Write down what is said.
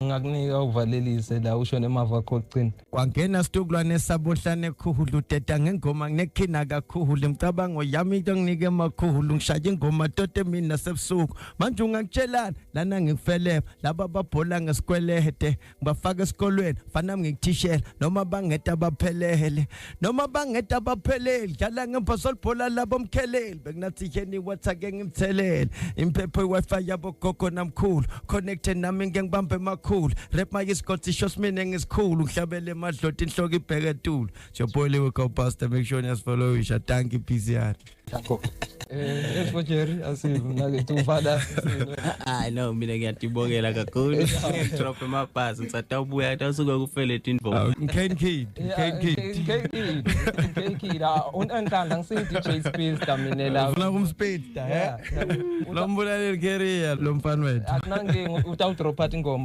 Ngakunika uvalelise la, usho nemava akho okugcina. Kwangena situkulwane sabohlane khulu, deda ngengoma nginekhina kakhulu, imicabango yami into nginike emakhulu, ngishaya ingoma tote mina nasebusuku. Manje ungangitshelani lana? Ngikufelepha laba babhola ngesikwelede, ngibafaka esikolweni fana ngikuthishela, noma bangeta baphelele, noma bangeta baphelele, dlala ngemphaso libhola labo mkheleli, bekunathi wathake ngimthelele impepho i-Wi-Fi yabo gogo namkhulu, connected nami ngeke ngibambe emakhulu, rap mayisigodi sho simine ngisikhulu, ngihlabele emadloti inhloko ibheke etulo. It's your boy Lyrical Pastor. Make sure niyasifollowisha. Thank you, PCR. As for Jerry, asimnake tuvala. Hayi no, mina ngiyatibongela kakhulu. Ngidrop emabhasi, ngisatawubuya tawusuka kufele tindvo. Ken Kid, Ken Kid. Kid, Kid. Unenhlanhla ngisiyi DJ Speedster mina la. Ufuna kumspeedster, eh? Lombulaleli career lo mfana wethu. Akunankinga, utawudropa ingoma.